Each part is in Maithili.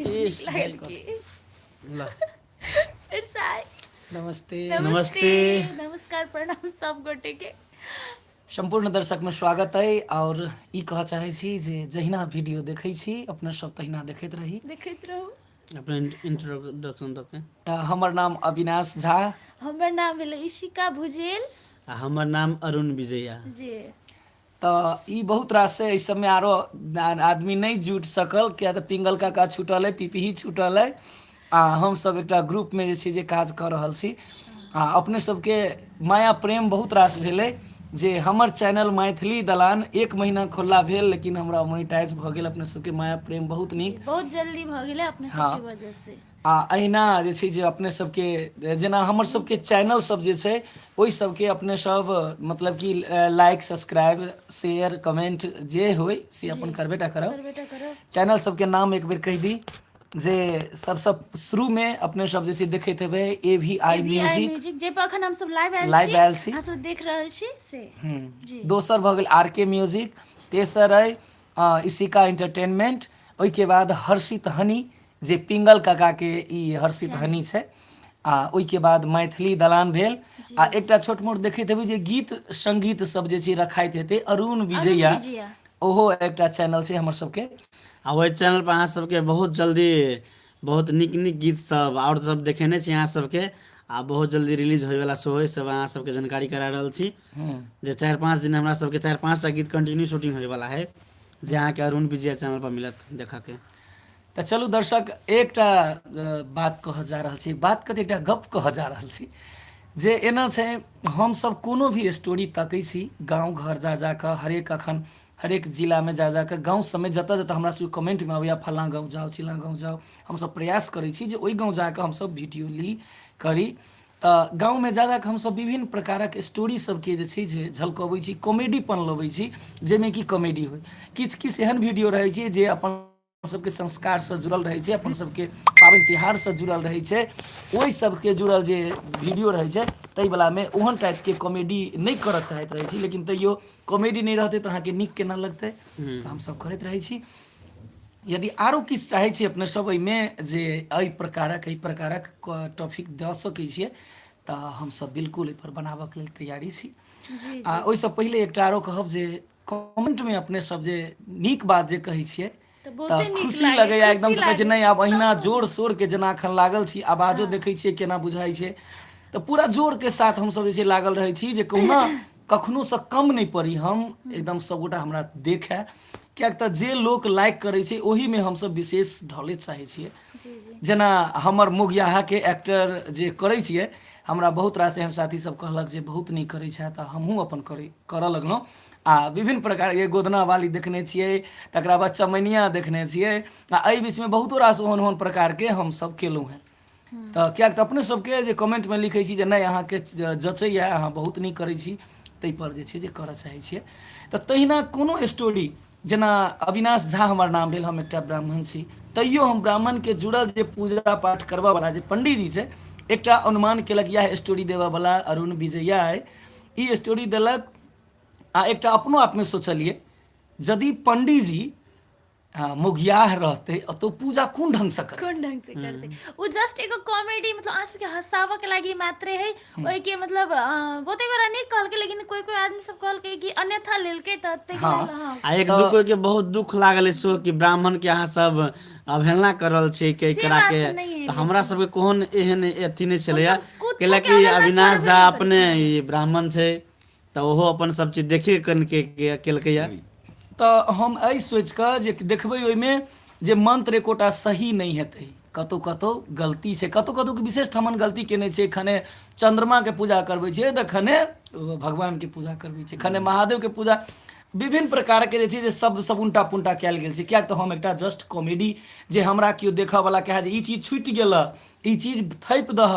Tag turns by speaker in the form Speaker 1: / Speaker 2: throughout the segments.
Speaker 1: नीक
Speaker 2: लागत की
Speaker 1: ल
Speaker 2: फेर से आइ।
Speaker 1: नमस्ते।
Speaker 2: नमस्ते, नमस्कार, प्रणाम सब गोटे के।
Speaker 1: सम्पूर्ण दर्शकमे स्वागत अइ आओर ई कहऽ चाहै छी जे जहिना वीडियो देखै छी अपने सब तहिना देखैत रही।
Speaker 2: देखैत रहू।
Speaker 3: अपन इंट्रोडक्शन दऽ के।
Speaker 1: हमर नाम अविनाश झा।
Speaker 2: हमर नाम भेलै इशिका भुजेल।
Speaker 3: आ हमर नाम अरुण विजया।
Speaker 2: जी।
Speaker 1: तऽ ई बहुत रास एहि सबमे आरो आदमी नहि जुटि सकल, किया तऽ पिंगल काका छूटल अइ, पिपही छूटल अइ, आ हमसब एकटा ग्रुपमे जे छै जे काज कऽ रहल छी। आ अपने सबके माया प्रेम बहुत रास भेलै जे हमर चैनल मैथिली दलान 1 महीना खोलला भेल, लेकिन हमरा मोनिटाइज भऽ गेल। अपने सबके माया प्रेम बहुत नीक,
Speaker 2: बहुत जल्दी भऽ गेलै अपने सबके वजह से।
Speaker 1: आ अहिना जे छै जे अपने सबके जेना हमर सबके चैनल सब जे छै ओहि सबके अपने सब मतलब कि लाइक, सब्सक्राइब, शेयर, कमेंट जे होइ से अपन करबे टा करब।
Speaker 2: करबे टा करब।
Speaker 1: चैनल सबके नाम एक बेर कहि दी जे सबसँ शुरूमे अपने सब जे छै देखैत हेबै A V I music,
Speaker 2: music जे पर अखन हमसब लाइव आयल छी,
Speaker 1: लाइव आयल छी,
Speaker 2: अहाँ सब देख रहल छी से। जी।
Speaker 1: दोसर भऽ गेल आर के म्यूजिक, तेसर अइ इशिका एंटरटेनमेंट, ओहिके बाद हर्षित हनी जे पिंगल काका के ई हर्षित हनी छै, आ ओहिके बाद मैथिली दलान भेल। आ एकटा छोट मोट देखैत हेबै जे गीत संगीत सब जे छै रखाइत हेतै अरुण विजया, ओहो एकटा चैनल छै हमर सबके।
Speaker 3: आ ओहि चैनल पर अहाँ सबके बहुत जल्दी बहुत नीक नीक गीत सब आओर सब देखेने छी अहाँ सबके, आ बहुत जल्दी रिलीज होयवला सेहो अइ, सब अहाँ सबके जानकारी करा रहल छी जे 4-5 दिन हमरा सबके 4-5 टा गीत कंटिन्यू शूटिंग होयवला है, जे अहाँके अरुण विजया चैनल पर मिलत देखऽके।
Speaker 1: तऽ चलू दर्शक, एकटा बात कहऽ जा रहल छी, बात कथी, एकटा गप कहऽ जा रहल छी जे एना छै हमसब कोनो भी स्टोरी तकै छी गाँव घर जा जा कऽ, हरेक अखन हरेक जिलामे जा जा कऽ गाँव सबमे जतऽ जतऽ हमरा सबके कमेन्टमे अबैया फलाँ गाँव जाउ, चिल्लाँ गाँव जाउ, हमसब प्रयास करै छी जे ओहि गाँव जा कऽ हमसब वीडियो ली करी। तऽ गाँवमे जा जा कऽ हमसब विभिन्न प्रकारक स्टोरी सबके जे छै जे झलकबै छी, कॉमेडीपन लबै छी, जाहिमे कि कॉमेडी होइ। किछु किछु एहन वीडियो रहै छै जे अपन सबके संस्कारसँ जुड़ल रहै छै, अपन सबके पाबनि तिहारसँ जुड़ल रहै छै, ओहि सबके जुड़ल जे वीडियो रहै छै ताहिवलामे ओहन टाइपके कॉमेडी नहि करऽ चाहैत रहै छी, लेकिन तैयो कॉमेडी नहि रहतै तऽ अहाँके नीक केना लगतै, तऽ हमसब करैत रहै छी। यदि आरो किछु चाहै छी अपने सब एहिमे जे एहि प्रकारक एहि प्रकारक टॉपिक दऽ सकै छियै तऽ हमसब बिल्कुल एहिपर बनाबऽके लेल तैयारी छी। आ ओहिसँ पहिले एकटा आरो कहब जे कमेंटमे अपने सब जे नीक बात जे कहै छियै तऽ खुशी लगैया एकदम से, कहै छै नहि आब अहिना जोर शोर के जेना एखन लागल छी, आवाजो देखै छियै केना बुझाइ छै, तऽ पूरा जोर के साथ हमसब जे छै लागल रहै छी जे कहुना कखनोसँ कम नहि पड़ी हम, एकदम सबगोटा हमरा देखए, किएक तऽ जे लोक लाइक करै छै ओहिमे हमसब विशेष ढलै चाहै छियै। जेना हमर मोगियाहाके एक्टर जे करै छियै, हमरा बहुत रास एहन साथी सब कहलक जे बहुत नीक करै छथि, तऽ हमहूँ अपन करै करऽ लगलहुँ। आ विभिन्न प्रकारके गोदना वाली देखने छियै, तकरा बाद चमैनिया देखने छियै, आ एहि बीचमे बहुतो रास ओहन ओहन प्रकारके हमसब केलहुँ हेँ। तऽ किएक तऽ अपने सबके जे कमेन्टमे लिखै छी जे नहि अहाँके जँचैए, अहाँ बहुत नीक करै छी, ताहिपर जे छै जे करऽ चाहै छियै। तऽ तहिना कोनो स्टोरी जेना अविनाश झा हमर नाम भेल, हम एकटा ब्राह्मण छी, तैयो हम ब्राह्मणके जुड़ल जे पूजा पाठ करबऽवला जे पंडीजी छै, एकटा अनुमान केलक इएह स्टोरी देबऽवला अरुण विजया अइ, ई स्टोरी देलक। आ एकटा अपनो आपमे सोचलियै यदि पंडीजी मोगियाह रहतै तो पूजा कोन ढंग से करतै,
Speaker 2: कोन ढंग से करतै। ओ जस्ट एगो कॉमेडी, मतलब अहाँ सबके हंसाबऽ के लागी मात्रे है ओहिके, मतलब बहुते गोरा नीक कहलकै, लेकिन कोई कोई आदमी सब कहलकै कि अन्यथा लेलकै तऽ ताहिके लेल। हाँ।
Speaker 3: आ एक दू कोई के बहुत दुख लागल है कि ब्राह्मण के अहाँ सब अवहेलना कर रहल छियै के
Speaker 2: से
Speaker 3: करा
Speaker 2: बात
Speaker 3: के,
Speaker 2: नहि है,
Speaker 3: तऽ हमरा सबके कोन एहन अथी नहि छलैया,
Speaker 2: हमसब कुछो
Speaker 3: कैला
Speaker 2: के
Speaker 3: कि
Speaker 2: अवहेलना
Speaker 3: अविनाश
Speaker 2: करबे
Speaker 3: झा
Speaker 2: नहि करै
Speaker 3: अपने ई ब्राह्मण छै तऽ ओहो अपन सब चीज देखिए कन के केलकैया।
Speaker 1: तऽ हम एहि सोचि कऽ जे देखबै ओहिमे जे मंत्र एकोटा सही नहि हेतै, कतहु कतहु गलती छै, कतहु कतहु विशेष ठमन गलती केने छै। खने चन्द्रमाके पूजा करबै छै तऽ खने भगवानके पूजा करबै छै, खने महादेवके पूजा, विभिन्न प्रकारके जे छै जे शब्द सब उल्टा पुल्टा कयल गेल छै। किएक तऽ हम एकटा जस्ट कॉमेडी जे हमरा केओ देखऽवला कहए जे ई चीज छुटि गेल, ई चीज थैप दह,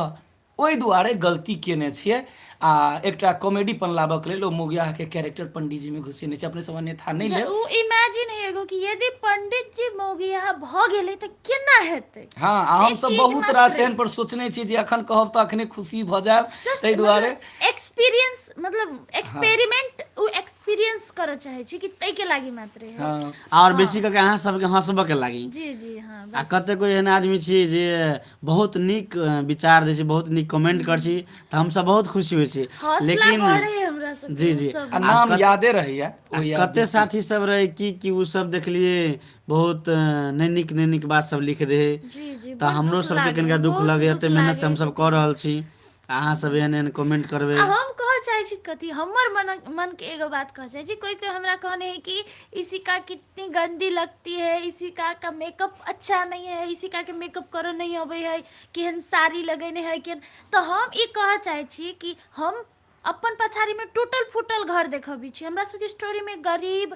Speaker 1: ओहि दुआरे गलती केने छियै। आ एकटा कॉमेडीपन लाबऽ के लेल ओ मौगियाह के कैरेक्टर पंडीजी में घुसेने छै। अपने सब अन्यथा नहि लेब।
Speaker 2: ओ इमेजिन है एगो कि यदि पंडित जी मौगियाह भऽ गेलै तऽ केना हेतै।
Speaker 1: हँ, आ
Speaker 2: से
Speaker 1: हमसब
Speaker 2: चीज
Speaker 1: बहुत
Speaker 2: मात्र
Speaker 1: रास एहन पर सोचने छी जे अखन कहब तऽ अखने खुशी भऽ जायब,
Speaker 2: Just
Speaker 1: ताहि दुआरे
Speaker 2: मतलब एक्सपीरियंस, मतलब एक्सपेरिमेंट, ओ एक्सपीरियंस करऽ चाहै छी कि ताहिके लागि मात्रे है।
Speaker 1: हँ,
Speaker 3: आओर बेसी कऽ के अहाँ सबके हँसबऽ के लागी।
Speaker 2: जी जी, हँ।
Speaker 3: आ
Speaker 2: बस
Speaker 3: कतेको एहन आदमी छी जे बहुत नीक विचार दै छी, बहुत नीक कमेंट करै छी, तऽ हमसब बहुत खुशी होइ छी।
Speaker 2: हौसला
Speaker 3: लेकिन
Speaker 2: बढ़े है हमरा सबके।
Speaker 3: जी
Speaker 2: ओ
Speaker 3: जी।
Speaker 2: सब।
Speaker 1: आ नाम यादे रहैया ओहि
Speaker 3: कते
Speaker 1: आदमी।
Speaker 3: साथी सब रहै कि कि ओ सब देखलियै बहुत नहि नीक नहि नीक बात सब लिख दे है,
Speaker 2: जी जी,
Speaker 3: तऽ
Speaker 2: बड़
Speaker 3: हमरो
Speaker 2: दुख
Speaker 3: सबके
Speaker 2: लागे,
Speaker 3: कनिका दुख
Speaker 2: बहुत
Speaker 3: लगैया।
Speaker 2: दुख
Speaker 3: एते मेहनत से
Speaker 2: लागे।
Speaker 3: हमसब कऽ रहल छी, अहाँ सब एहन एहन कमेंट करबै।
Speaker 2: आ हम कहऽ चाहै छी कथी, हमर मन मन के एगो बात कहऽ चाहै छी। कोई कोई हमरा कहने है कि इशिका कितनी गंदी लगती है, इशिका का मेकअप अच्छा नहीं है, इशिका के मेकअप करऽ नहीं अबै है, केहन साड़ी लगेने है, केहन। तऽ हम ई कहऽ चाहै छी कि हम अपन पछाड़ीमे टूटल फूटल घर देखबै छी। हमरा सबके स्टोरीमे गरीब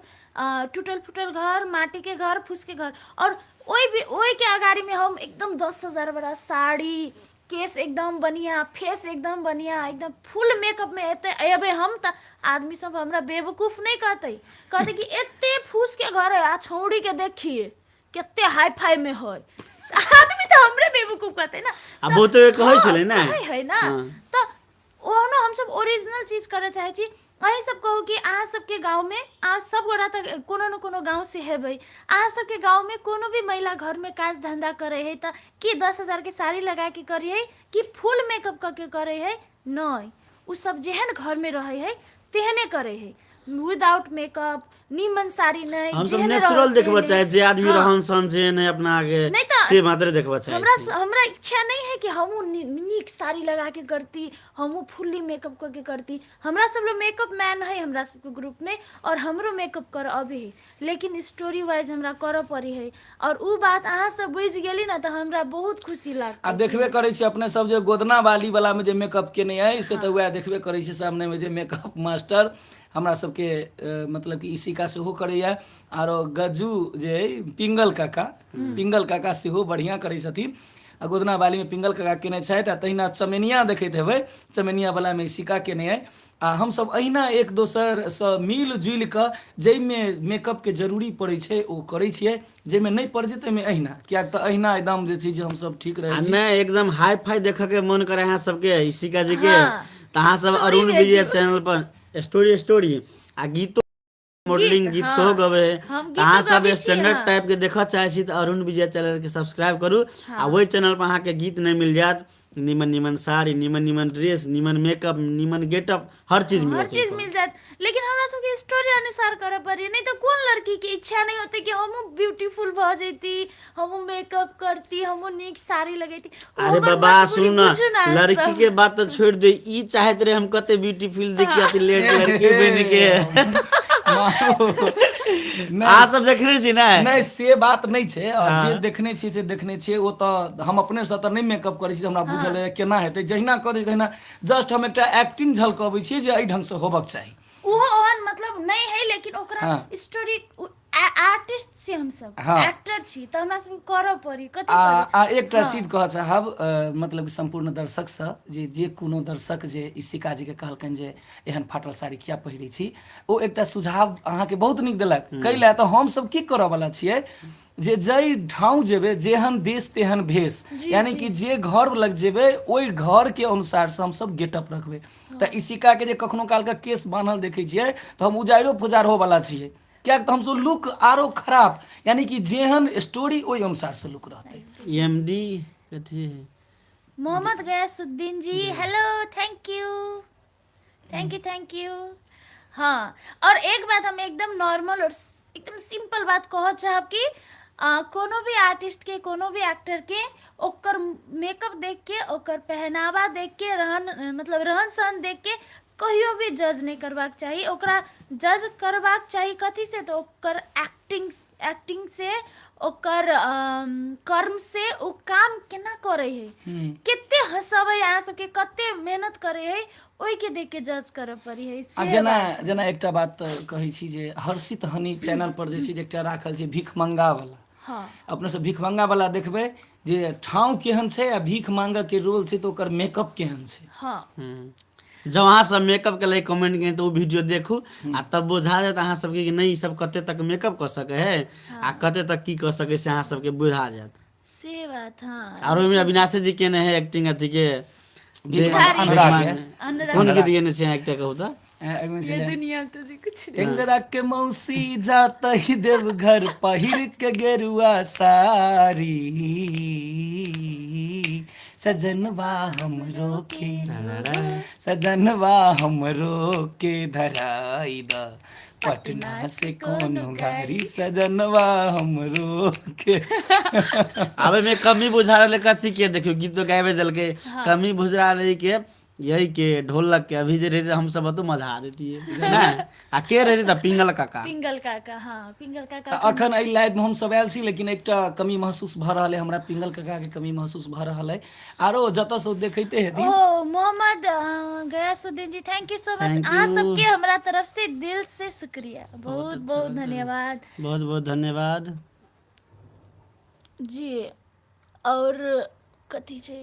Speaker 2: टूटल फूटल घर, माटीके घर, फूसके घर, आओर ओहि ओहिके अगाड़ीमे हम एकदम 10,000 वाला साड़ी, केश एकदम बढ़िआँ, फेस एकदम बढ़िआँ, एकदम फुल मेकअपमे एतै अयबै हम तऽ आदमी सब हमरा बेवकूफ नहि कहतै? कहतै कि एते फूसके घर है आ छौड़ीके देखिए कते हाई फाई में है। आदमी तऽ हमरे बेवकूफ कहतै ने।
Speaker 3: आ बहुते कहै छलै ने।
Speaker 2: कहै है ना। तऽ ओहनो हमसब ओरिजिनल चीज करऽ चाहै छी। अहीं सब कहू कि अहाँ सबके गाँवमे, अहाँ सब गोटा तऽ कोनो ने कोनो गाँव से हेबै, अहाँ सबके गाँवमे कोनो भी महिला घरमे काज धन्धा करै है तऽ की 10,000 के साड़ी लगा के करै है कि फुल मेकअप कऽ के करै है? नहि, ओ सब जेहन घरमे रहै है तेहने करै है, विदाउट मेकअप, नीमन साड़ी नहि।
Speaker 3: हमसब
Speaker 2: जेहन
Speaker 3: नेचुरल
Speaker 2: रहल
Speaker 3: देखबऽ
Speaker 2: तेहने।
Speaker 3: चाहे जे आदमी रहन सहन जे नहि अपना के
Speaker 2: नहि तऽ
Speaker 3: से मात्र देखबऽ चाहै
Speaker 2: हमरा
Speaker 3: छी।
Speaker 2: हमरा इच्छा नहि है कि हमहूँ नीक साड़ी लगा के करती, हमहूँ फुल्ली मेकअप कऽ के करती। हमरा सब लोग मेकअप मैन है हमरा सबके ग्रुप में, और हमरो मेकअप कर अबै है, लेकिन स्टोरी वाइज हमरा करऽ पड़ै है। और उ बात अहाँ सब बुझि गेली ने तऽ हमरा बहुत खुशी
Speaker 1: आ
Speaker 2: लागतै।
Speaker 1: देखबे करै छी अपने सब जे गोदना वाली वाला में जे मेकअप केने अइ से तऽ वएह देखबे करै छी सामने में जे मेकअप मास्टर हमरा सबके, मतलब कि इशिका सेहो करैया, आरो गज्जू जे अइ पिंगल काका, पिंगल काका सेहो बढ़िआँ करै छथिन। आ गोदना वाली में पिंगल काका केने छथि, आ तहिना चमेनिया देखैत हेबै, चमेनिया वाला में इशिका केने अइ। आ हमसब अहिना एक दोसरसँ मिल जुलि कऽ जाहिमे मेकअपके जरूरी पड़ै छै ओ करै छियै, जाहिमे नहि पड़ै छै ताहिमे अहिना, किएक तऽ अहिना एकदम जे छै जे हमसब ठीक रहै
Speaker 3: आ
Speaker 1: छी।
Speaker 3: नहि एकदम हाई फाई देखऽ के मन करे अहाँ सबके इशिका जी के तऽ अहाँ सब
Speaker 2: स्टोरी
Speaker 3: अरुण विजय
Speaker 2: भेजू।
Speaker 3: चैनल पर स्टोरी स्टोरी आ गीतो मॉडलिंग
Speaker 2: गीत,
Speaker 3: गीत
Speaker 2: हँ।
Speaker 3: सेहो गबै है।
Speaker 2: हम
Speaker 3: तऽ अहाँ
Speaker 2: गीतो
Speaker 3: सब
Speaker 2: गबै छी,
Speaker 3: स्टैंडर्ड
Speaker 2: हँ।
Speaker 3: टाइप के देखऽ चाहै छी तऽ अरुण विजय चैनल के सब्सक्राइब करू, आ ओहि चैनल पर अहाँके गीत नहि मिल जायत, निमन निमन साड़ी, निमन निमन ड्रेस, निमन मेकअप, निमन गेटअप, हर चीज
Speaker 2: हर
Speaker 3: मिलत
Speaker 2: चीज
Speaker 3: ओहिपर।
Speaker 2: मिल जायत, लेकिन हमरा सबके स्टोरी अनुसार करऽ पड़ै। नहि तऽ कोन लड़की के इच्छा नहि होतै कि हमहूँ ब्यूटीफुल भऽ जैती, हमहूँ मेकअप करती, हमहूँ नीक साड़ी लगैती? ओ
Speaker 3: अरे
Speaker 2: हमर
Speaker 3: बाबा,
Speaker 2: मजबूरी
Speaker 3: सुन न,
Speaker 2: बुझू ने अहाँ
Speaker 3: लड़की
Speaker 2: सब।
Speaker 3: के बात तऽ छोड़ि दे, ई चाहैत रहे हम कते ब्यूटीफुल देखी अति लेट लड़की बनि के।
Speaker 1: नहि,
Speaker 3: अहाँ सब देखने छी ने?
Speaker 1: नहि, से बात नहि छै। और जे देखने छियै से देखने छियै। ओ तऽ हम अपनेसँ तऽ नहि मेकअप करै छी, हमरा बुझल रहैए केना हेतै। जहिना करै तहिना जस्ट हम एकटा एक्टिंग झलकबै छियै जे एहि ढङ्गसँ होबक चाही।
Speaker 2: ओहो ओहन मतलब नहि है, लेकिन ओकरा स्टोरी, आर्टिस्ट छी हमसब, एक्टर छी, तऽ हमरा सबके करऽ पड़ी कथी
Speaker 1: आ
Speaker 2: करी?
Speaker 1: आ एकटा चीज कहऽ चाहब, मतलब कि सम्पूर्ण दर्शकसँ जे जे कोनो दर्शक जे इशिका जीके कहलकनि जे एहन फाटल साड़ी किया पहिरै छी, ओ एकटा सुझाव अहाँके बहुत नीक देलक। कै लए तऽ हमसब की करऽ वाला छियै जे जाहि ठाउँ जेबै, जेहन देश तेहन भेष, यानी कि जे घर लग जेबै ओहि घरके अनुसारसँ हमसब गेटअप रखबै। तऽ इशिकाके जे कखनो कालके केश बान्हल देखै छियै तऽ हम उजाइरो फुजारो वाला छियै, किएक तऽ हमसब लुक आरो खराब, यानी कि जेहन स्टोरी ओहि अनुसारसँ लुक रहतै।
Speaker 3: एम डी कथी है?
Speaker 2: Mohammad Gayasuddin ji, hello, thank you, thank you, thank you. हाँ, और एक बात हम एकदम नॉर्मल और एकदम सिंपल बात कहऽ चाहब कि कोनो भी आर्टिस्ट के, कोनो भी एक्टर के ओकर मेकअप देख के, ओकर पहनावा देख के, रहन मतलब रहन सहन देख के कहियो भी जज नहि करबाक चाही। ओकरा जज करबाक चाही कथी से? तऽ ओकर एक्टिंग, एक्टिंग से, ओकर कर्म से, ओ काम केना करै है, कते हँसबै अहाँ सबके, कते मेहनत करै है, ओहिके देख के जज करऽ पड़ी है।
Speaker 1: आ
Speaker 2: से
Speaker 1: जेना
Speaker 2: बात।
Speaker 1: जेना एकटा बात तऽ कहै छी जे हर्षित हनी चैनल पर जे छै जे एकटा राखल छै भिखमंगा वाला। अपने सब भिखमंगा वाला देखबै जे ठाउँ केहन छै आ भीख मांगऽ के रोल छै तऽ ओकर मेकअप केहन छै।
Speaker 3: जब अहाँ सब मेकअप के लिए कमेंट केने तऽ ओ वीडियो देखू आ तब बुझा जायत अहाँ सबके कि नहि ई सब कते तक मेकअप कऽ सकै है आ कते तक की कऽ सकै से अहाँ सबके बुझा जायत।
Speaker 2: से बात, हाँ।
Speaker 3: आर ओहिमे अविनाशे जी केने है एक्टिंग अथी के
Speaker 1: भिख
Speaker 3: भिखमंग।
Speaker 1: के।
Speaker 2: अनुराग।
Speaker 3: कोन गीत गेने छै एकटा कहू तऽ?
Speaker 1: एहिमे
Speaker 2: ये
Speaker 1: छलै
Speaker 2: दुनिया तुझे कुछ नहीं।
Speaker 1: टेंगरा के मौसी जात ही देवघर पहिर के गेरुआ सारी, सजनवा हमरो के, सजनवा हमरो के धराई द पटना से कोनो गाड़ी, सजनवा हमरो के।
Speaker 3: आबे में कमी बुझा रहले कथी के? देखियो, गीत तो गाबे देलकै, कमी बुझा रहले के यही के ढोलक के। अभी जे रहते हम सब तो मजा आ देतिए ना। आ के रहते तऽ पिंगल काका।
Speaker 2: पिंगल काका, हाँ, पिंगल काका।
Speaker 1: तऽ अखन एहि लाइव में हमसब आयल छी, लेकिन एकटा कमी महसूस भऽ रहल है हमरा, पिंगल काका के कमी महसूस भऽ रहल है। आरो जतऽ से ओ देखैते हेथिन।
Speaker 2: ओ Mohammad Gayasuddin ji, thank you so much.
Speaker 3: Thank
Speaker 2: अहाँ
Speaker 3: you.
Speaker 2: सबके हमरा तरफ से दिल से शुक्रिया, बहुत बहुत धन्यवाद।
Speaker 3: बहुत बहुत धन्यवाद।
Speaker 2: जी, और कथी छै?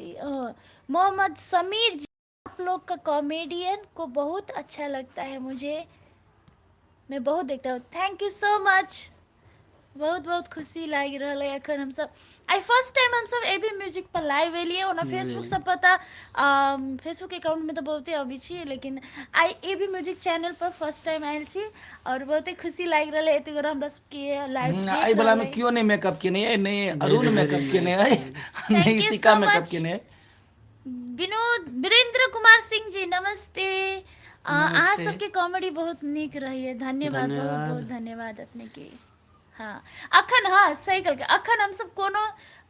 Speaker 2: मोहम्मद समीर जी, आप लोग का कॉमेडियन को बहुत अच्छा लगता है मुझे, मैं बहुत देखता हूँ, thank you so much. बहुत बहुत खुशी लागि रहल है। अखन हमसब आइ फर्स्ट टाइम हमसब ए बी म्यूजिक पर लाइव एलियै। ओना फेसबुक सब पर तऽ फेसबुक अकाउंटमे तऽ बहुते अबै छी, लेकिन आइ ए बी म्यूजिक चैनल पर फर्स्ट टाइम आयल छी और बहुते खुशी लागि रहल है। एते गोरा हमरा सबके लाइव देख
Speaker 1: एहि वला
Speaker 2: रहल
Speaker 1: में
Speaker 2: है।
Speaker 1: केओ नहि मेकअप केने अइ, नहि अरुण मेकअप केने अइ, नहि
Speaker 2: thank you
Speaker 1: Ishika
Speaker 2: so
Speaker 1: makeup
Speaker 2: much.
Speaker 1: केने अइ।
Speaker 2: विनोद वीरेंद्र कुमार सिंह जी, नमस्ते। अहाँ
Speaker 1: नमस्ते।
Speaker 2: सबके कॉमेडी बहुत नीक रहैए, धन्यवाद, बहुत
Speaker 3: धन्यवाद।
Speaker 2: बहुत धन्यवाद अपने के। हाँ, अखन, हाँ, सही कहलकै। अखन हमसब कोनो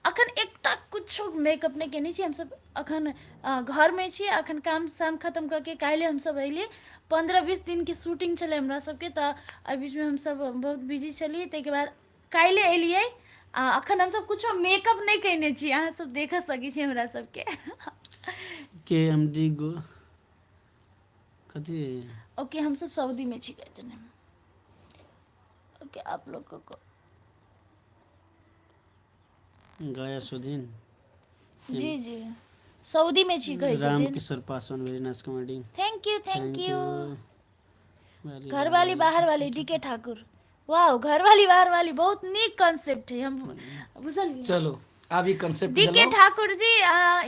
Speaker 2: अखन एकटा कुछो मेकअप नहि केने छी हमसब। अखन घरमे छी, अखन काम साम खतम कऽ के काल्हि हमसब अयली। 15-20 दिनके शूटिंग छलै हमरा सबके, तऽ एहि बीचमे हमसब बहुत बिजी छलियै। ताहिके बाद काल्हि एलियै आ अखन हमसब कुछो मेकअप नहि कयने छी। अहाँ सब देख सकै छी हमरा सबके।
Speaker 3: के एम डी गो कथी?
Speaker 2: ओके, हमसब सऊदी में छी कहै छलै। ओके, आप लोग को
Speaker 3: गयासुद्दीन।
Speaker 2: जी जी, सऊदी में छी कहै
Speaker 3: राम
Speaker 2: छथिन।
Speaker 3: Kishore Paswan, very nice comedy.
Speaker 2: Thank you, thank
Speaker 3: thank
Speaker 2: you.
Speaker 3: You.
Speaker 2: घर वाली बाहर वाली, डी के ठाकुर, वाह। घर वाली बाहर वाली बहुत नीक कॉन्सेप्ट है, हम बुझलियै।
Speaker 1: चलो, आब ई कंसेप्ट
Speaker 2: डी के
Speaker 1: देलहुँ।
Speaker 2: ठाकुर जी,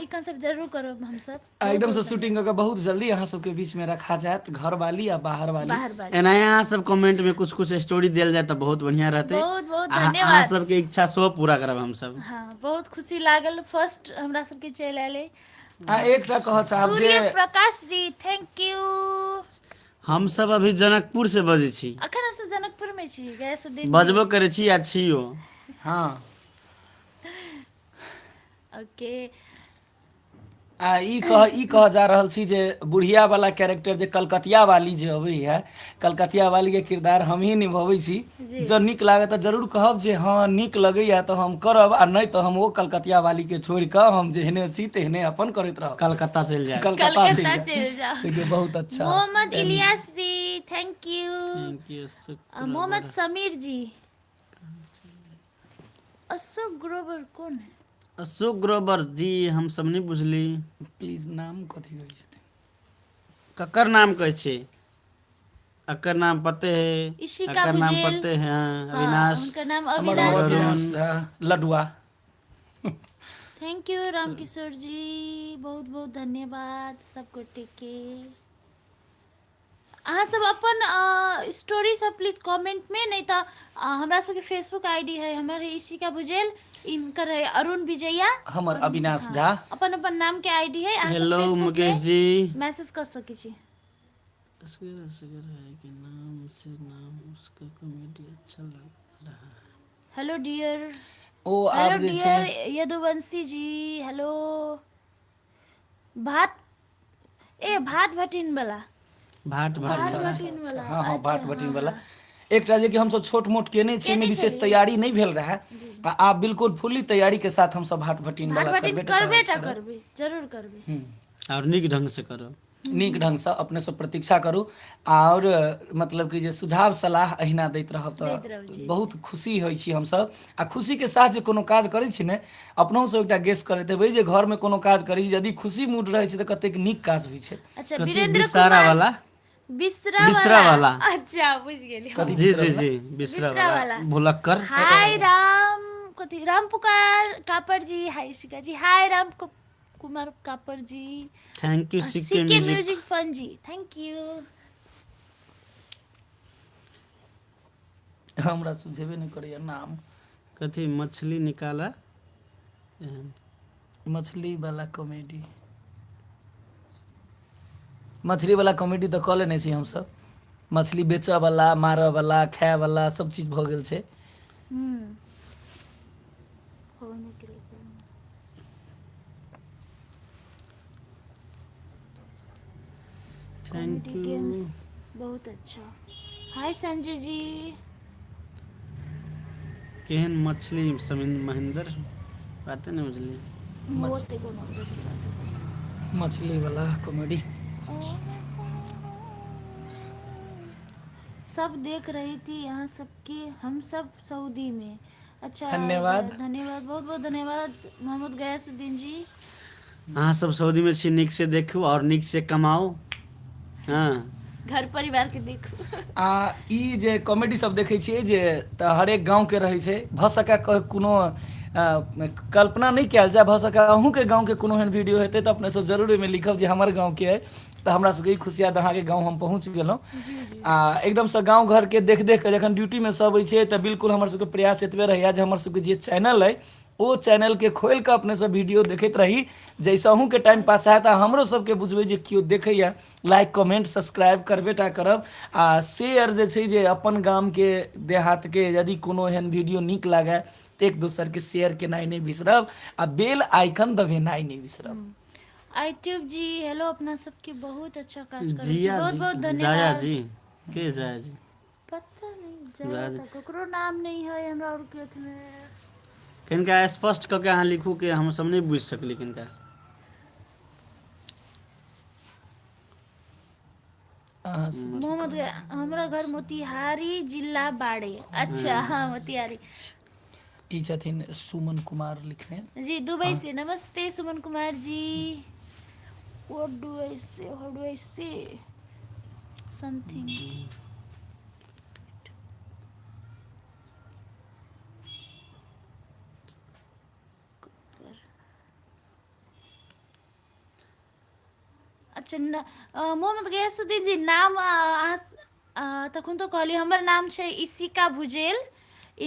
Speaker 2: ई कॉन्सेप्ट जरूर करब हमसब।
Speaker 1: आ एकदम से शूटिंग कऽ के बहुत जल्दी अहाँ सबके बीच में रखा जायत घर वाली आ बाहर वाली।
Speaker 2: बाहर वाली।
Speaker 3: एनाहे अहाँ सब कमेंट में कुछ कुछ स्टोरी देल जाए तऽ बहुत बढ़िया रहतै।
Speaker 2: बहुत बहुत
Speaker 3: अहाँ
Speaker 2: धन्यवाद।
Speaker 3: सबके इच्छा सेहो पूरा करब हमसब।
Speaker 2: हाँ, बहुत खुशी लागल, फर्स्ट हमरा सबके चलि आयल।
Speaker 1: आ एकटा कहऽ चाहब जे
Speaker 2: सूर्य प्रकाश जी, thank you.
Speaker 3: हमसब अभी जनकपुर से बजै छी।
Speaker 2: अखन हमसब जनकपुर में छी, गयासुद्दीन जी।
Speaker 3: बजबो करै छी आ छियो।
Speaker 1: हाँ।
Speaker 2: ओके।
Speaker 1: आ ई कह जा रहल छी जे बुढ़िया वाला कैरेक्टर जे कलकतिया वाली जे अबै है, कलकतिया वाली के किरदार हम ही निभबै छी।
Speaker 2: जी।
Speaker 1: जँ नीक लागत तऽ जरूर कहब जे हँ नीक लगैया तऽ हम करब, आ नहि तऽ हम ओ कलकतिया वाली के छोड़ि कऽ हम जेहने छी तेहने अपन करैत रहब।
Speaker 3: कलकत्ता चलि जायब।
Speaker 1: कलकत्ता चलि
Speaker 2: कलकत्ता
Speaker 1: जायब।
Speaker 2: चलि जाउ।
Speaker 1: देखियौ, बहुत अच्छा।
Speaker 2: मोहम्मद इलियास जी, thank you.
Speaker 3: Thank you.
Speaker 2: Mohammad Sameer ji. Ashok Grover कौन है?
Speaker 3: अशोक ग्रोवर जी हमसब नहि बुझली।
Speaker 1: प्लीज, नाम कथी कहै छथिन?
Speaker 3: ककर नाम कहै छै? अकर नाम पते है।
Speaker 2: इशिका
Speaker 3: अकर नाम
Speaker 2: भुजेल।
Speaker 3: पते है, हाँ,
Speaker 2: हाँ,
Speaker 3: अविनाश।
Speaker 2: उनका नाम
Speaker 1: हमर
Speaker 2: Avinash.
Speaker 1: Avinash Jha लडुआ।
Speaker 2: Thank you Ramkishore जी, बहुत बहुत धन्यवाद सब गोटे के। अहाँ सब अपन स्टोरी सब प्लीज कमेंट में, नहीं तऽ हमरा सबके फेसबुक आईडी है। हमर है इशिका भुजेल, इनकर है अरुण विजया,
Speaker 1: हमर अविनाश झा।
Speaker 2: अपन अपन नाम के आईडी है। अहाँ सब
Speaker 3: हेलो
Speaker 2: फेसबुक
Speaker 3: मुकेश
Speaker 2: पे
Speaker 3: जी।
Speaker 2: मैसेज कर सकै छी।
Speaker 3: असगर असगर है कि नाम से नाम उसका कॉमेडी अच्छा लग रहा है।
Speaker 2: Hello dear.
Speaker 1: ओ
Speaker 2: हेलो
Speaker 1: आब जे छै
Speaker 2: डियर यदुवंशी जी, हेलो। भात ए भात भटिन वाला।
Speaker 3: भाट
Speaker 2: भाट
Speaker 3: भाट।
Speaker 2: भटिन वाला।
Speaker 1: हाँ हाँ,
Speaker 2: अच्छा,
Speaker 1: भाट भटिन
Speaker 2: हाँ,
Speaker 1: वाला। एकटा जे कि हमसब छोट मोट केने छी, एहिमे
Speaker 2: केने
Speaker 1: विशेष
Speaker 2: छलियै।
Speaker 1: तैयारी नहि भेल रहै, आ आब बिल्कुल फुल्ली तैयारी के साथ हमसब भाट भटिन
Speaker 2: भाट
Speaker 1: वाला
Speaker 2: भटिन
Speaker 1: करबे
Speaker 2: करबे टा
Speaker 1: करब।
Speaker 2: करबै, जरूर करबै।
Speaker 3: और नीक ढंग से करब।
Speaker 1: नीक ढङ्गसँ अपनेसँ प्रतीक्षा करू। आओर मतलब कि जे सुझाव सलाह अहिना दैत रहब
Speaker 2: दैत रहू,
Speaker 1: तऽ
Speaker 2: जी।
Speaker 1: बहुत खुशी होइ छी हमसब। आ खुशीके साथ जे कोनो काज करै छी ने, अपनहुसँ एकटा गेस करैत हेबै जे घरमे कोनो काज करै छी यदि खुशी मूड रहै छै तऽ कतेक नीक काज होइ छै।
Speaker 2: अच्छा,
Speaker 3: कथी
Speaker 2: वीरेंद्र
Speaker 3: बिसारा
Speaker 2: कुमार
Speaker 3: वाला?
Speaker 2: बिसरा
Speaker 3: बिसरा
Speaker 2: वाला।
Speaker 3: वाला।
Speaker 2: अच्छा, बुझि गेली हम।
Speaker 1: कथी
Speaker 3: जी
Speaker 1: बिसरा
Speaker 3: जी
Speaker 1: वाला?
Speaker 3: जी, बिसरा
Speaker 2: बिसरा
Speaker 3: वाला
Speaker 2: वाला।
Speaker 3: भुलक्कर।
Speaker 2: हाय राम, कथी राम पुकार कापर जी, हाय शिका जी, हाय Ram Kumar Kapar ji.
Speaker 3: Thank you CK
Speaker 2: CK
Speaker 3: music.
Speaker 2: Music fun ji, thank you.
Speaker 1: हमरा सुझेबे नहि करैया नाम।
Speaker 3: कथी मछली निकाला एहन?
Speaker 1: मछली वाला कॉमेडी, मछली वाला कॉमेडी तऽ कऽ लेने छी हमसब। मछली बेचऽ वाला, मारऽ वाला, खाय वाला सब चीज भऽ गेल छै।
Speaker 2: हम्म हो निकले।
Speaker 3: Thank
Speaker 2: comedy
Speaker 3: you.
Speaker 2: Games बहुत अच्छा। हाय संजय जी।
Speaker 3: केहन मछली समिन महेंद्र, बाते नहि बुझलियै।
Speaker 2: होते कोनो बुझल बात।
Speaker 1: मछली वाला कॉमेडी।
Speaker 2: सब देख रही थी यहाँ सबके, हम सब सऊदी में। अच्छा।
Speaker 1: धन्यवाद।
Speaker 2: धन्यवाद, बहुत बहुत धन्यवाद मोहम्मद गयासुद्दीन जी।
Speaker 3: अहाँ सब सऊदीमे छी, नीकसँ देखू आओर नीकसँ कमाउ। हँ,
Speaker 2: घर परिवार के देखू।
Speaker 1: आ ई जे कॉमेडी सब देखै छियै जे तऽ हरेक गाँवके रहै छै। भऽ सकै कोनो कल्पना नहि कयल जाय, भऽ सकै अहूँके गाँवके कोनो एहन वीडियो हेतै तऽ अपने सब जरूर ओहिमे लिखब जे हमर गाँवके अइ, तऽ हमरा सबके ई खुशी हैत अहाँके गाँव हम पहुँच गेलहुँ।
Speaker 2: जी जी।
Speaker 1: आ एकदमसँ गाँव घरके देख देख कऽ जखन ड्यूटीमे सब होइ छै तऽ बिल्कुल हमर सबके प्रयास एतबे रहैया जे हमर सबके जे चैनल अइ ओ चैनलके खोलि कऽ अपने सब वीडियो देखैत रही, जाहिसँ अहूँके टाइम पास हैत आ हमरो सबके बुझबै जे केओ देखैया। लाइक कमेंट सब्सक्राइब करबे टा करब आ शेयर जे छै जे अपन गामके देहातके यदि कोनो एहन वीडियो नीक लागै तऽ एक दोसरके शेयर केनाइ नहि बिसरब आ बेल आइकन दबेनाइ नहि बिसरब।
Speaker 2: आईट्यूब जी हेलो, अपना सबके बहुत अच्छा काज करै छी।
Speaker 3: जिया
Speaker 2: बहुत
Speaker 3: जी,
Speaker 2: बहुत
Speaker 3: जाया
Speaker 2: धन्यवाद।
Speaker 3: जी के जाया जी?
Speaker 2: पता नहीं, जाया
Speaker 3: जाया जी।
Speaker 2: तऽ ककरो नाम नहीं है हमरा और के अथी में।
Speaker 3: कनिका स्पष्ट कऽ के अहाँ लिखू कि हमसब नहि बुझि सकली कनिका।
Speaker 1: अहाँ सब
Speaker 2: मोहम्मद हमरा घर मोतिहारी जिला बाड़े। अच्छा, हाँ, मोतिहारी।
Speaker 1: ई छथिन सुमन कुमार लिखने।
Speaker 2: जी, Dubai Se Namaste Suman Kumar ji. What do I say, how do I say something? अच्छा, मोहम्मद गयासुद्दीन जी, नाम अहाँ तखन तो कहली, हमर नाम छै इशिका भुजेल,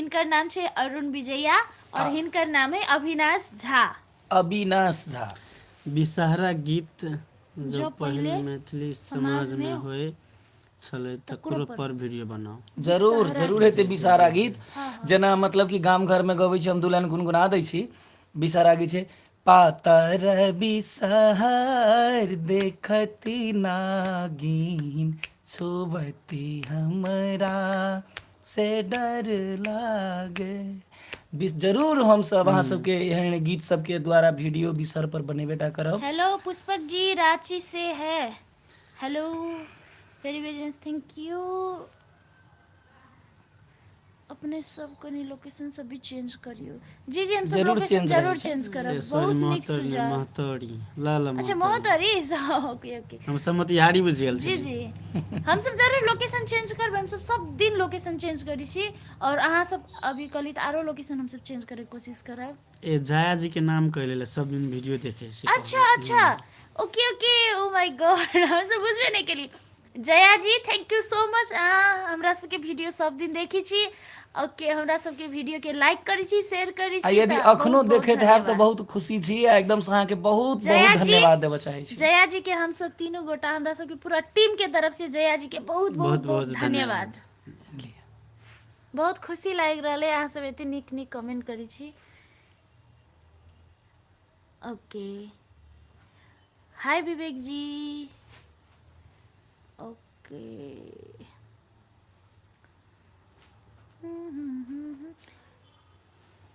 Speaker 2: इनकर नाम छै अरुण विजया और हिनकर नाम है अविनाश झा।
Speaker 1: अविनाश झा।
Speaker 3: बिसहरा गीत जो
Speaker 2: जो
Speaker 3: पहिले
Speaker 2: पहिले
Speaker 3: मैथिली
Speaker 2: समाजमे
Speaker 3: समाजमे होइ छलै
Speaker 2: तकरो
Speaker 3: तकरो
Speaker 2: पर
Speaker 3: पर वीडियो बनाउ।
Speaker 1: जरूर
Speaker 2: बिसहरा
Speaker 1: जरूर
Speaker 2: गीत।
Speaker 1: हेतै बिसहरा गीत।
Speaker 2: हाँ हाँ।
Speaker 1: जेना मतलब कि गाम घरमे गबै छी, हम दू लाइन गुनगुना दै छी। बिसहरा गीत छै, पातर बिसहर देखती नागिन छुबती हमरा से डर लागे। जरूर हमसब अहाँ सबके एहन गीत सबके द्वारा वीडियो बिसहर पर बनेबे टा करब।
Speaker 2: हेलो पुष्पक जी, रांची से है। Hello, very very thank you. अपने सब कनि लोकेशन सब भी चेंज करियो। जी जी, हम सब
Speaker 1: जरूर
Speaker 2: लोकेशन
Speaker 1: चेंज रहै
Speaker 2: जरूर
Speaker 1: छै।
Speaker 2: चेंज करब।
Speaker 3: सॉरी,
Speaker 2: बहुत नीक
Speaker 3: महोत्तरी नहि,
Speaker 2: सुझाव।
Speaker 3: महोत्तरी ल ल।
Speaker 2: अच्छा,
Speaker 3: महोत्तरी।
Speaker 2: Mahottari, okay okay.
Speaker 3: हमसब मोतिहारी बुझि गेल
Speaker 2: जी
Speaker 3: छलियै।
Speaker 2: जी, हमसब जरूर लोकेशन चेंज करबै। हमसब सब दिन लोकेशन चेंज करै छी और अहाँ सब अभी कहली तऽ आरो लोकेशन हमसब चेंज करैके कोशिश करब।
Speaker 3: ए जाया जी के नाम कहि लेले, सब दिन वीडियो देखै छी।
Speaker 2: अच्छा अच्छा, okay okay, oh my God, हमसब बुझबे नहि केली। Jaya ji, thank you so much. अहाँ हमरा सबके वीडियो सब दिन देखै छी। ओके, हमरा सबके वीडियो के लाइक करै छी, शेयर करै
Speaker 1: आ
Speaker 2: छी।
Speaker 1: यदि
Speaker 2: तऽ
Speaker 1: अखनो
Speaker 2: बहुत बहुत
Speaker 1: देखैत हैब तऽ
Speaker 2: धन्यवाद।
Speaker 1: बहुत खुशी छी आ एकदमसँ अहाँके बहुत
Speaker 2: जया
Speaker 1: बहुत
Speaker 2: जी,
Speaker 1: धन्यवाद देबऽ चाहै छी।
Speaker 2: जया जी के हमसब तीनू गोटा, हमरा सबके पूरा टीम के तरफ से जया जी के बहुत बहुत
Speaker 3: बहुत
Speaker 2: बहुत
Speaker 3: बहुत
Speaker 2: धन्यवाद।
Speaker 3: धन्यवाद।
Speaker 2: बहुत खुशी लागि रहल है अहाँ सब एते नीक नीक कमेंट करै छी। ओके, हाय विवेक जी। ओके,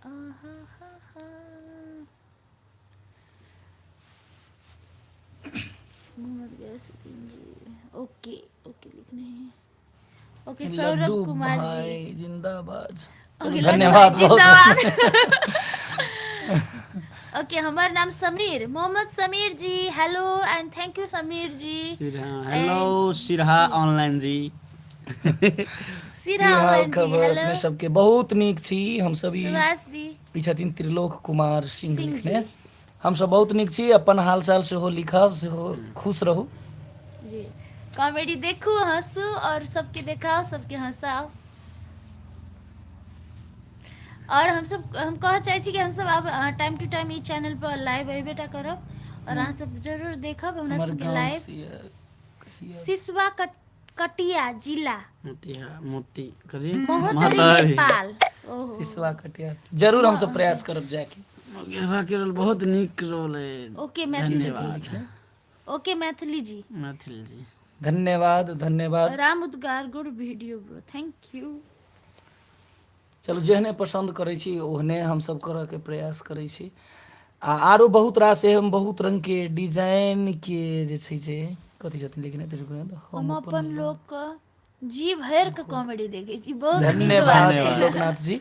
Speaker 2: आहा हा हा। गयासुद्दीन जी। ओके ओके, लिखने हैं। ओके सौरभ
Speaker 1: लड्डू
Speaker 2: कुमार जी।
Speaker 1: भाई जिंदाबाद।
Speaker 2: ओके,
Speaker 1: चलू
Speaker 2: लड्डू
Speaker 1: धन्यवाद
Speaker 2: भाई
Speaker 1: बहुत।
Speaker 2: जिंदाबाद। ओके, हमर नाम Sameer, Mohammad Sameer ji, hello and thank you Sameer ji.
Speaker 3: Siraha
Speaker 2: and
Speaker 3: hello, Siraha
Speaker 2: ji
Speaker 3: online ji.
Speaker 1: की
Speaker 2: सिरहा
Speaker 1: हाल
Speaker 2: ऑनलाइन जी,
Speaker 1: खबर
Speaker 2: हेलो।
Speaker 1: अपने सबके? बहुत नीक छी हमसब। ई
Speaker 2: सुभाष जी
Speaker 1: ई छथिन त्रिलोक कुमार सिंह
Speaker 2: सिंह
Speaker 1: लिखने।
Speaker 2: जी।
Speaker 1: हमसब बहुत नीक छी, अपन हाल चाल सेहो लिखब, सेहो खुश रहू।
Speaker 2: जी, कॉमेडी देखू, हंसू और सबके देखाओ, सबके हंसाओ। और हमसब हम कहऽ चाहै छी कि हमसब आब टाइम टू टाइम ई चैनल पर लाइव अयबे टा करब और अहाँ सब जरूर देखब हमरा
Speaker 1: हमर
Speaker 2: सबके
Speaker 1: गाँव
Speaker 2: लाइव।
Speaker 1: से कहिया?
Speaker 2: सिसवा कटिया जिला
Speaker 3: मोतिहा मोती कथी
Speaker 2: महोत्तरी
Speaker 3: महोत्तरी
Speaker 2: नेपाल। ओहो
Speaker 1: सिसवा कटिया जरूर हमसब प्रयास करब जाके।
Speaker 3: गेवा के रोल बहुत नीक रोल है।
Speaker 2: ओके मैथिली जी।
Speaker 3: धन्यवाद।
Speaker 2: ओके मैथिली जी।
Speaker 3: मैथिल जी।
Speaker 1: धन्यवाद धन्यवाद।
Speaker 2: Ram Udgar good video bro, thank you.
Speaker 1: चलू, जेहने पसन्द करै छी ओहने हमसब करऽके प्रयास करै छी। आ आरो बहुत रास एहन बहुत रङ्गके डिजाइनके जे छै से कथी छथिन लिखने?
Speaker 2: हम अपन लोक के जी भरि के कॉमेडी देखै छी, बहुत नीक
Speaker 1: धन्यवाद
Speaker 2: बात।
Speaker 3: धन्यवाद।
Speaker 1: त्रिलोकनाथ जी।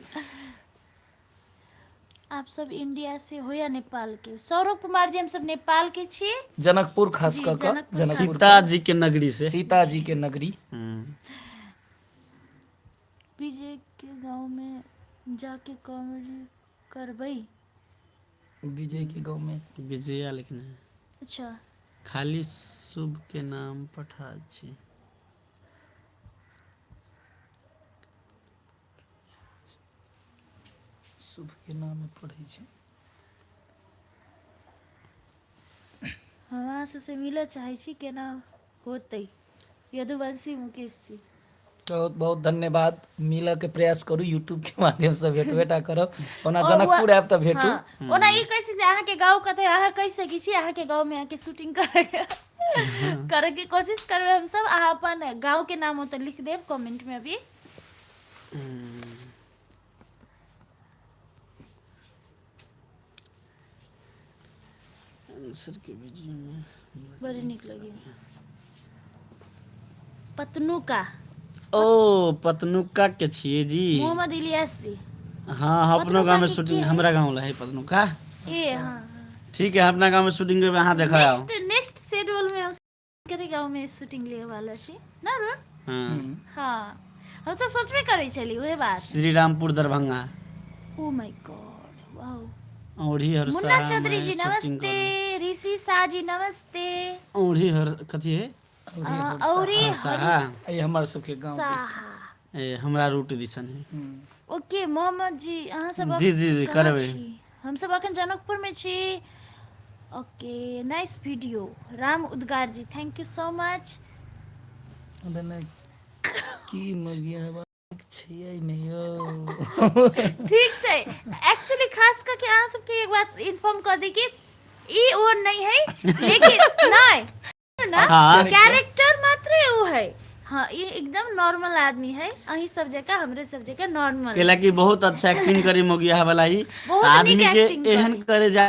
Speaker 2: आप सब इंडिया से हो या नेपाल के? सौरभ कुमार जी, हम सब नेपाल के छी।
Speaker 1: जनकपुर खास
Speaker 2: जी,
Speaker 1: कऽ कऽ
Speaker 2: जनकपुर खास।
Speaker 1: जनकपुर
Speaker 3: सीता जी के नगरी से।
Speaker 1: सीता जी के नगरी।
Speaker 3: हम्म।
Speaker 2: विजय के गांव में जाके कॉमेडी करबै?
Speaker 1: विजय के गाँव में।
Speaker 3: विजया लिखने है।
Speaker 2: अच्छा।
Speaker 3: खाली शुभ के नाम पठा छी।
Speaker 1: शुभ के नाम पढ़ै छै।
Speaker 2: हम अहाँ सबसँ मिलऽ चाहै छी, केना होतै? यदुवंशी मुकेश जी।
Speaker 1: बहुत बहुत धन्यवाद। मिलऽ के प्रयास करू, यूट्यूब के माध्यम से भेटबे टा करब ओना।
Speaker 2: ओ
Speaker 1: जनकपुर आयब तऽ भेटू।
Speaker 2: हाँ, ओना ई कहि सकै छी, अहाँके गाँव कतऽ है, अहाँ कहि सकै छी, अहाँके गाँव में आके शूटिंग करे के कोशिश करबै हमसब। अहाँ अपन गाँव के नाम ओतऽ लिख देब कमेंट में अभी।
Speaker 3: आंसर के वीडियो में
Speaker 2: बड़ी नीक लगी। पतनुका।
Speaker 3: ओ पतनुका के छियै जी।
Speaker 2: मोहम्मद इलियास जी।
Speaker 3: हाँ, अपनो
Speaker 2: पतनुका
Speaker 3: गाँव में
Speaker 2: के
Speaker 3: शूटिंग
Speaker 2: के है?
Speaker 3: हमरा गाँव ला है पतनुका।
Speaker 2: ए हाँ।
Speaker 3: ठीक है, अपना गाँव में शूटिंग करबै, अहाँ देखऽ आउ।
Speaker 2: नेक्स्ट नेक्स्ट शेड्यूल में हम करे गाँव में शूटिंग लिए वाला छी ना अरुण?
Speaker 3: हाँ।
Speaker 2: हाँ, हमसब सोचबे करै छली उहे बात।
Speaker 3: श्री रामपुर दरभंगा।
Speaker 2: ओ my God, wow.
Speaker 3: औढ़ी
Speaker 2: मुन्ना
Speaker 3: हरसाहा
Speaker 2: चौधरी
Speaker 3: में
Speaker 2: जी
Speaker 3: शूटिंग
Speaker 2: नमस्ते।
Speaker 3: करबै।
Speaker 2: ऋषि शाह जी नमस्ते।
Speaker 3: औढ़ी हर कथी है?
Speaker 2: औरी
Speaker 3: हरसाहा।
Speaker 1: ई हमर सबके गाँव के
Speaker 2: हरसाहा।
Speaker 3: ए हमरा रूट दिसन है।
Speaker 2: ओके मोहम्मद जी, अहाँ सब
Speaker 3: जी जी जी
Speaker 2: कहाँ
Speaker 3: करबै।
Speaker 2: छी? हमसब अखन जनकपुर में छी। Okay, nice video Ram Udgar ji, thank you so much.
Speaker 1: की मगिया छियै नहि यौ।
Speaker 2: ठीक छै। एक्चुअली खास कऽ के अहाँ सबके एक बात इन्फॉर्म कऽ दी कि ई ओ नहीं है, लेकिन नहीं ना।
Speaker 3: हाँ।
Speaker 2: कैरेक्टर मात्र ओ है। हाँ, ई एकदम नॉर्मल आदमी है, अहीं सब जगह हमरे सब जगह नॉर्मल।
Speaker 3: कैला कि बहुत अच्छा एक्टिंग करी मोगिया वाला ही।
Speaker 2: बहुत
Speaker 3: आदमी
Speaker 2: नीक
Speaker 3: के
Speaker 2: एक्टिंग
Speaker 3: एहन
Speaker 2: करी।
Speaker 3: करे जा